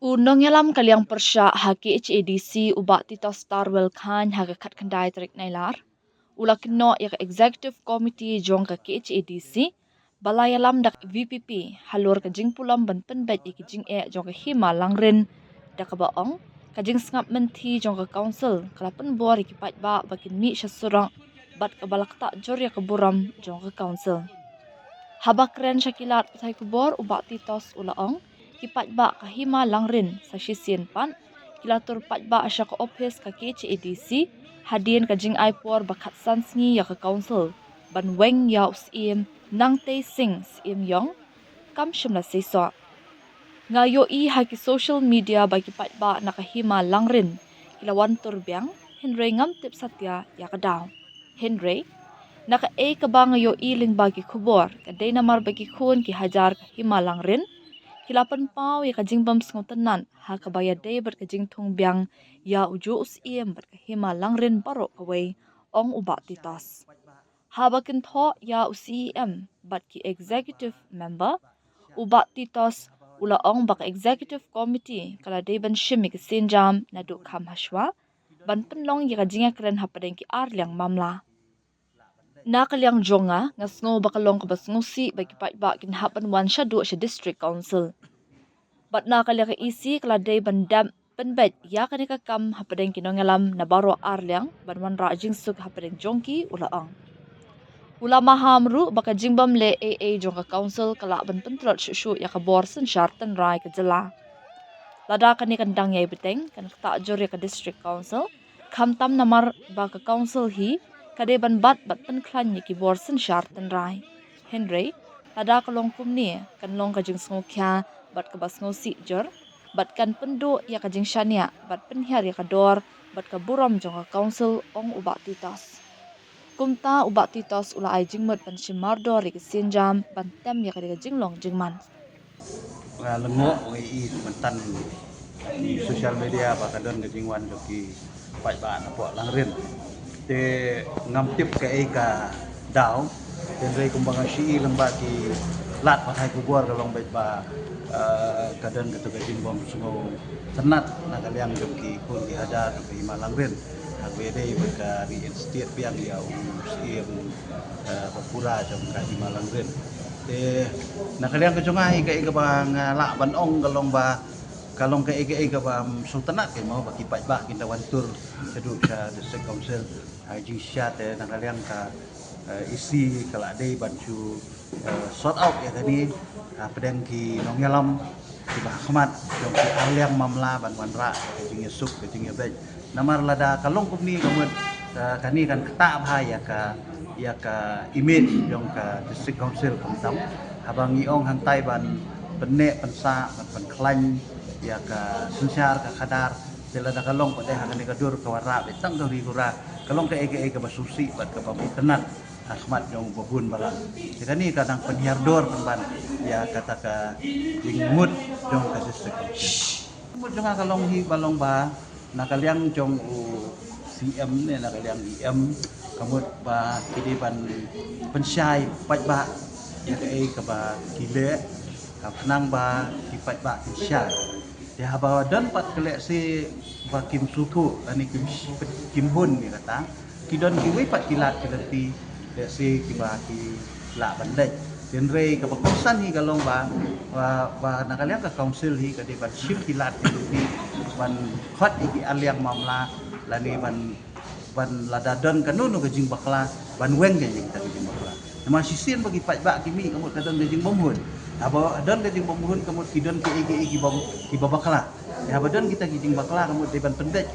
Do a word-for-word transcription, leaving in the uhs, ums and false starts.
U nongïalam ka liang pyrshah ha K H A D C u Bah Titos Tarwel Chyne ha ka khatkhyndai tarik Nailar u la kynnoh ïa ka Executive Committee jong ka K H A D C ba la ïalam da ka V P P halor ka jingpulom ban pynbeit ïa ki jingeh jong ka Hima Langrin, da kaba ong ka jingsngap mynthi jong ka Council ka la pynbor ïa ki paidbah ba kin mih sha surok bad kaba la ktah jur ïa ka burom jong ka Council. Haba kren sha ki lad pathai khubor u Bah Titos u la ong ki paidbah ka Hima Langrin sa shisien pat ki la tur paidbah sha ka ophis ka K H A D C hadien ka jingai por ba khatsan sngi ïa ka Council ban weng ïa u Syiem Nangtei Sing Syiem Ïong kam shym la seisoh. Nga ïohi ha ki social media ba ki paidbah na ka Hima Langrin ki la wan tur biang, hynrei ngam tip satia ïa ka daw. Hynrei na kaei kaba nga ïohi lyngba ki khubor ka dei namar ba ki khun ki hajar ka Hima Langrin ki la pynpaw ïa ka jingbym sngewtynnat ha kaba ïadei bad ka jingthung biang ïa u juh u Syiem bad ka Hima Langrin baroh kawei, ong u Bah Titos. Haba kynthoh ïa u C E M bad ki executive member, u Bah Titos u la ong ba ka executive committee ka la dei ban shim ïa ka sienjam naduh kham hashwa ban pynlong ïa ka jingïakren hapdeng ki ar liang mamla. Na ka liang jong nga, nga sngew ba ka long kaba sngewsih ba ki paidbah kin hap ban wan shaduh sha District Council. Bad na ka liang ka E C ka la dei ban dep pynbeit ïa kane ka kam hapdeng ki nongïalam na baroh ar liang ban wanrah jingsuk hapdeng jong ki, u la ong. U la maham ruh ba ka jingbym leh ei ei jong ka Council ka lah ban pyntlot shuh shuh ïa ka bor synshar tynrai ka jylla. Lada kane kan dang ïai bteng kan ktah jur ïa ka District Council, khamtam namar ba ka Council hi ka dei ban bat bad pynkhlaiñ ïa ki bor synshar tynrai. Hynrei lada ka long kumne kan long ka jingsngewkhia bad kaba sngewsih jur bad kan pynduh ïa ka jingshaniah bad pynhiar ïa ka dor bad ka burom jong ka Council, ong u Bah Titos. Kumta u Bah Titos u la ai jingmut ban shim mardor ïa ki sienjam ban tem ïa ka dei ka jinglong jingman. Nga lyngngoh, nga ïohi mynta social media ba ka don ka jingwan jong ki paidbah na poh Langrin. Te ngam tip kaei ka daw, hynrei kumba nga shu ïohi lyngba ki lad pathai khubor ka long beit ba, eh, ka don kato ka jingbym sngewtynnat na ka liang jong ki khun ki hajar jong ka Hima Langrin ha kaba ïadei bad ka reinstate biang ïa u Syiem, eh, ba pura jong ka Hima Langrin. Te na ka liang ka jong nga hi kaei kaba nga lah ban ong ka long ba ka long kaei kaei kaba, mm, sngewtynnat, ka mut ba ki paidbah kin da wan tur shaduh sha District Council. Ha jingshisha te na ka liang ka, eh, E C ka la dei ban shu, eh, sort out ïa kane, ah, hapdeng ki nongïalam kiba ha khmat jong ki ar liang mamla ban wanrah ka jingïasuk ka jingïabeit. Namar lada ka long kumne ka mut, eh, kane kan ktah bha ïa ka, ïa ka image jong ka District Council khamtam. Haba ngi ong hangtai ban pynneh pynsah, ban pynkhlaiñ ïa ka synshar ka khadar, te lada ka long pat de ha kane ka dur ka wanrah beit tang ka ri ka ra, ka long kaei kaei kaba sngewsih bad kaba bymtynnat ha khmat jong uba bun balang. Te kane ka dang pynhiar dor pynban ïa kata ka jingmut jong ka District Council. Mut jong nga ka long hi ba long ba na ka liang jong u C M ne na ka liang E M, ka mut ba ki dei ban pynshai paidbah ïa kaei kaba ki leh, ka khnang ba ki paidbah kin shai. Te haba don pat ka lehse ba kim sngewthuh lane kim, kim hun ïa kata, ki don kiwei pat ki lad ki lynti lehse kiba ki lah ban leit. Hynrei kaba kongsan hi ka long ba, ba, ba na ka liang ka Council hi ka dei ban shim ki lad ki lynti ban khot ïa ki ar liang mamla lane ban, ban lada don kano kano ka jingbakla ban weng ïa kita ki jingbakla. Namar shisien ba ki paidbah ki mih ka mut ka don ka jingbymhun. Haba don ka jingbymhun ka mut ki don kiei kiei kiba, kiba bakla. Haba don kita ki jingbakla ka mut dei ban pynbeit.